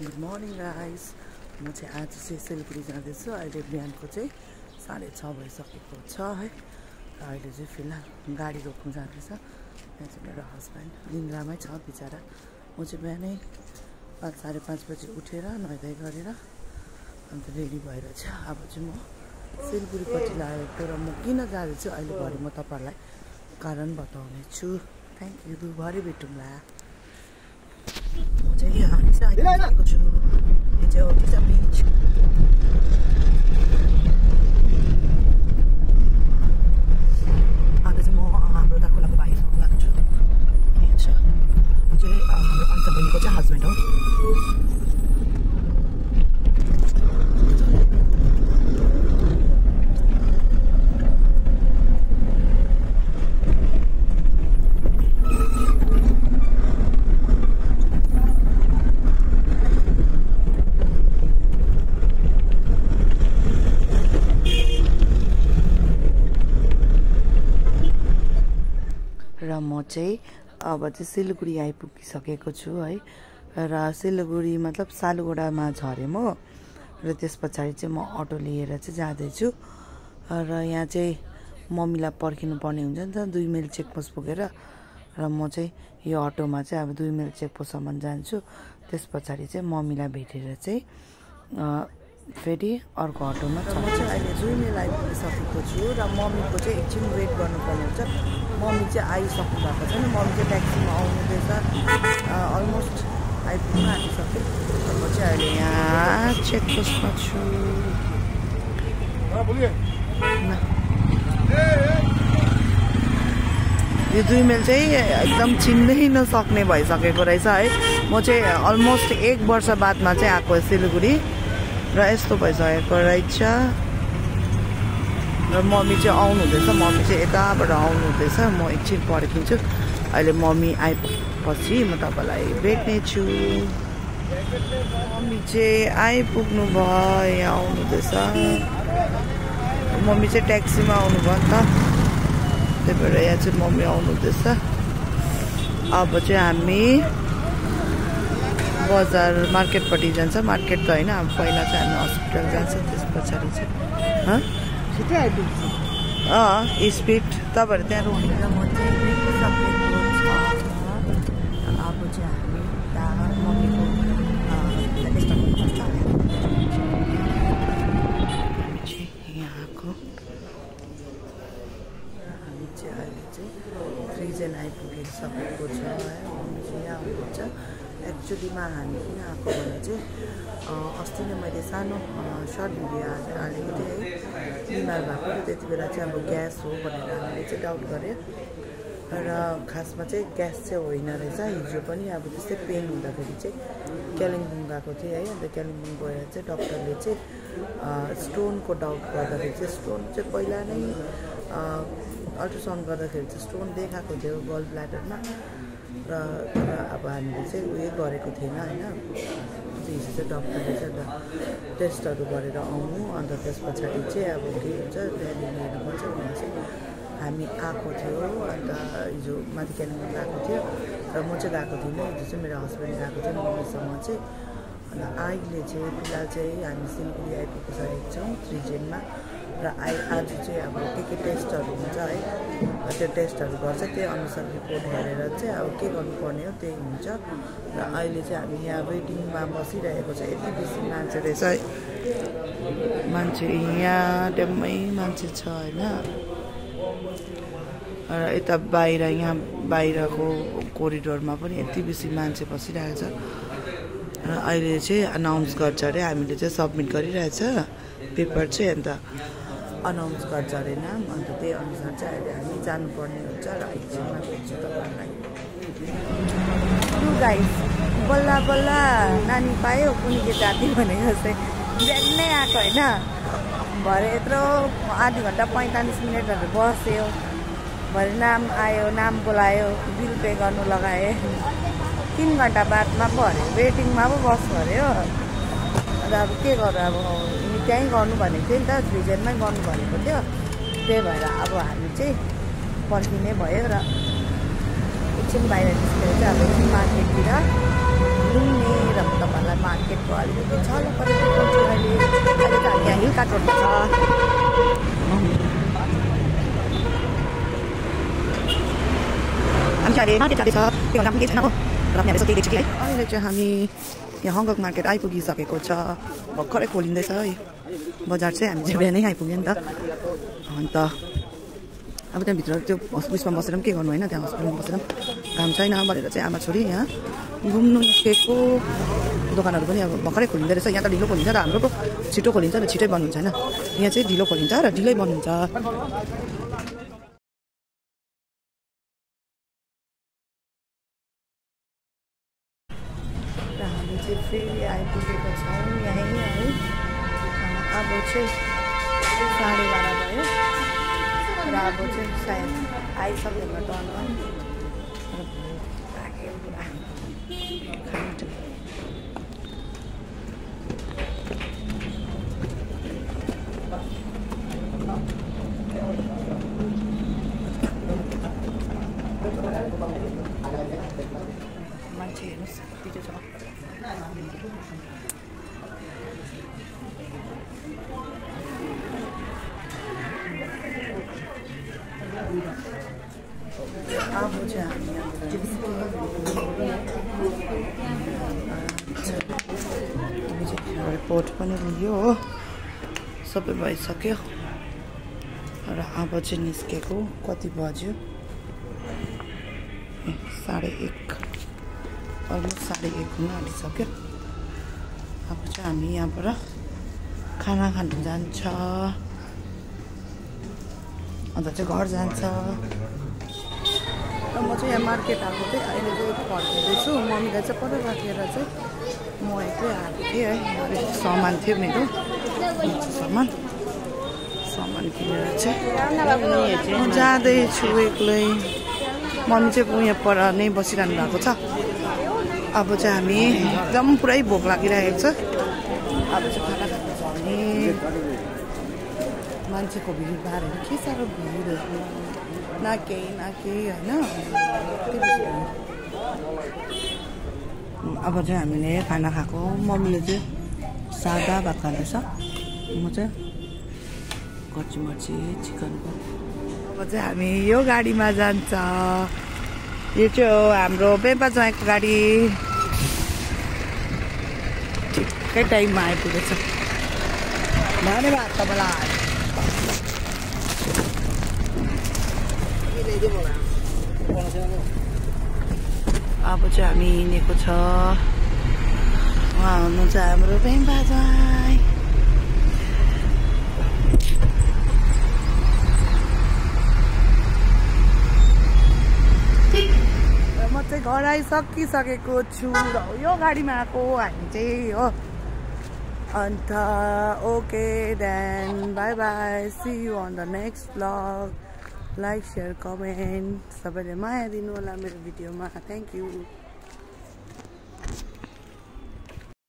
Good morning guys. म चाहिँ आज चाहिँ सिलगढी जाँदैछु। अहिले बिहानको चाहिँ 6:30 भइसकेको छ है। र अहिले चाहिँ फिलहाल गाडी रोक्नु जाँदैछ। यहाँ चाहिँ मेरो हस्बेन्ड निन्द्रामै छ बिचरा। म चाहिँ बिहानै 5:30 बजी उठेर नुहाइ गरेर अन्त रेडी भएर चाहिँ अब चाहिँ म सिलगढीपट्टि लागेको र म किन जाँदैछु अहिले भरे म तपाईँहरूलाई कारण बताउने छु। Thank you. भरे भेटौँला। म चाहिँ यहाँ चाहिँ आइपुगेको छु। यो चाहिँ हो टिजा बिच। आज चाहिँ म हाम्रो खोलाको भाइसँग गएको छु। यो चाहिँ हाम्रो अन्त बहिनीको चाहिँ हस्बेन्ड हो। र म चाहिँ अब चाहिँ सिलगढी आइपुगिसकेको छु है। र सिलगढी मतलब सालुगडामा झरेँ म। र त्यस पछाडि चाहिँ म अटो लिएर चाहिँ जाँदैछु। र यहाँ चाहिँ मम्मीलाई पर्खिनु पर्ने हुन्छ नि त 2 माइल चेकपोस्ट पुगेर। र म चाहिँ यो अटोमा चाहिँ अब 2 माइल चेकपोस्टसम्म जान्छु। त्यस पछाडि चाहिँ मम्मीलाई भेटेर चाहिँ फेरि अर्को अटोमा म चाहिँ अहिले 2 माइल आइपुगिसकेको छु। र मम्मीको चाहिँ एकछिन वेट गर्नुपर्ने हुन्छ। मम्मी चाहिँ आइसक्नु भएको छैन। मम्मी चाहिँ ट्याक्सीमा आउनुहुँदैछ। अलमोस्ट आइपुग्न आँटिसक्यो। म चाहिँ अहिले यहाँ चेकपोस्टमा छु। यो 2 माइल चाहिँ एकदम चिन्नै नसक्ने भइसकेको रहेछ है। म चाहिँ अलमोस्ट 1 वर्ष बादमा चाहिँ आएको सिलगढी र यस्तो भइसकेको रहेछ। र मम्मी चाहिँ आउनुहुँदैछ। मम्मी चाहिँ यताबाट आउनुहुँदैछ। म एकछिन पर्खिन्छु। अहिले मम्मी आइपुगेपछि म तपाईँलाई भेट्नेछु। मम्मी चाहिँ आइपुग्नु भयो। यहाँ आउनुहुँदैछ। मम्मी चाहिँ ट्याक्सीमा आउनुभयो नि त। त्यही भएर यहाँ चाहिँ मम्मी आउनुहुँदैछ। अब चाहिँ हामी बजार मार्केटपट्टि जान्छ। मार्केट त होइन, अब पहिला चाहिँ हामी हस्पिटल जान्छ। त्यस पछाडि चाहिँ छिटै आइपुग्छ। स्पिड तपाईँहरू त्यहाँ रोकेर म चाहिँ भेटिसकेको छ। अब चाहिँ हामी मम्मीको हामी चाहिँ यहाँको हामी चाहिँ अहिले चाहिँ फ्रिजन आइपुगिसकेको छ है। मम्मी चाहिँ यहाँ हुनुहुन्छ। एक्चुअलीमा हामी किन आएको भने चाहिँ अस्ति नै मैले सानो सर्ट भिडियो हालेको थिएँ है। बिमार भएको र त्यति बेला चाहिँ अब ग्यास हो भनेर हामीले चाहिँ डाउट गऱ्यो। र खासमा चाहिँ ग्यास चाहिँ होइन रहेछ। हिजो पनि अब त्यस्तै पेन हुँदाखेरि चाहिँ कालिम्पोङ गएको थिएँ है। अन्त कालिम्पोङ गएर चाहिँ डक्टरले चाहिँ स्टोनको डाउट गर्दाखेरि चाहिँ स्टोन चाहिँ पहिला नै अल्ट्रासाउन्ड गर्दाखेरि चाहिँ स्टोन देखाएको थियो गल ब्ल्याडरमा। र अब हामीले चाहिँ उयो गरेको थिएन होइन। हिजो चाहिँ डक्टरले चाहिँ टेस्टहरू गरेर आउनु। अन्त त्यस पछाडि चाहिँ अब के हुन्छ त्यहाँदेखि हेर्नुपर्छ भने चाहिँ हामी आएको थियो। अन्त हिजो माथि कालिम्पोङ गएको थियो र म चाहिँ गएको थिइनँ। हिजो चाहिँ मेरो हस्बेन्ड गएको थियो मम्मीसँग चाहिँ। अन्त अहिले चाहिँ फिलहाल चाहिँ हामी सिलगढी आइपुगिसकेको छौँ रिजनमा। र आज चाहिँ अब के टेस्टहरू हुन्छ है। त्यो टेस्टहरू गर्छ। त्यही अनुसार रिपोर्ट हेरेर चाहिँ अब के गर्नुपर्ने हो त्यही हुन्छ। र अहिले चाहिँ हामी यहाँ वेटिङमा बसिरहेको छ। यति बेसी मान्छे रहेछ है। मान्छे यहाँ ड्याम्मै मान्छे छ होइन। र यता बाहिर यहाँ बाहिरको कोरिडोरमा पनि यति बेसी मान्छे बसिरहेको छ। र अहिले चाहिँ अनाउन्स गर्छ अरे। हामीले चाहिँ सबमिट गरिरहेछ पेपर चाहिँ। अन्त अनाउन्स गर्छ अरे नाम। अन्त त्यही अनुसार चाहिँ अहिले हामी जानुपर्ने हुन्छ। र एकछिनमा भेट्छु तपाईँहरूलाई। गाइस बल्ल बल्ल नानी पायो कुनै के जाति भनेको जस्तै बिहान नै आएको होइन। भरे यत्रो आधी घन्टा 45 मिनटहरू बस्यो। भरे नाम आयो, नाम बोलायो, बिल पे गर्नु लगाएँ। 3 घन्टा बादमा पो अरे वेटिङमा पो बस्नु अरे हो। अन्त अब के गर्नु, अब त्यहीँ गर्नु भनेको थियो नि त। फ्रिजनमै गर्नु भनेको थियो। त्यही भएर अब हामी चाहिँ पर्खिने भयो। र एकछिन बाहिर निस्केर चाहिँ अब एकछिन मार्केटतिर घुम्ने र तपाईँहरूलाई मार्केट अहिले मार्केट जाँदैछ के गर्दा पनि केही छैन हो र पनि यसो केही है अहिले चाहिँ हामी यहाँ हङकङ मार्केट आइपुगिसकेको छ भर्खरै खोलिँदैछ है बजार चाहिँ हामी चाहिँ बिहानै आइपुग्यो नि त अन्त अब त्यहाँभित्र त्यो उयसमा बसेर पनि के गर्नु होइन त्यहाँ हस्पिटलमा बसेर काम छैन भनेर चाहिँ आमा छोरी यहाँ घुम्नु निस्केको दोकानहरू पनि अब भर्खरै खोलिँदो रहेछ यहाँ त ढिलो खोलिन्छ र हाम्रो पो छिटो खोलिन्छ र छिटै बन्द हुन्छ होइन यहाँ चाहिँ ढिलो खोलिन्छ र ढिलै बन्द हुन्छ र हामी चाहिँ फेरि आइपुगेको छौँ यहीँ है अब चाहिँ 12:30 भयो र अब चाहिँ सायद आइसक्यो होला टर्नमा मान्छे हेर्नुहोस् पिछे छ अब चाहिँ हामी रिपोर्ट पनि लियो हो सबै भइसक्यो र अब चाहिँ निस्केको कति बज्यो 1:30 अलमोस्ट 1:30 हुन आँटिसक्यो अब चाहिँ हामी यहाँबाट खाना खानु जान्छ अन्त चाहिँ घर जान्छ र म चाहिँ यहाँ मार्केट आएको थिएँ अहिले चाहिँ फर्किँदैछु मम्मीलाई चाहिँ पर राखेर चाहिँ म एक्लै आएको थिएँ है सामान थियो मेरो सामान किनेर चाहिँ म जाँदैछु एक्लै मम्मी चाहिँ यहाँ पर नै बसिरहनु भएको छ अब चाहिँ हामी एकदम पुरै भोक लागिरहेको छ अब चाहिँ खाना खानु छ भने मान्छेको भिडभाडहरू के साह्रो भिड न केही होइन अब चाहिँ हामीले खाना खाएको मम्मीले चाहिँ सादा भात खाँदैछ म चाहिँ कच्ची मर्ची चिकनको अब चाहिँ हामी यो गाडीमा जान्छ यो चाहिँ हो हाम्रो बेपा ज्वाइँको गाडी ठिकै टाइममा आइपुगेछ धन्यवाद तपाईँलाई अब चाहिँ हामी हिँडेको छ उहाँ हुनुहुन्छ हाम्रो बेपा ज्वाइँ म चाहिँ घर आइसकिसकेको छु र यो गाडीमा आएको हामी चाहिँ हो अन्त okay then bye bye see you on the next vlog like share comment सबैले माया दिनु होला मेरो भिडियोमा थ्याङ्क यू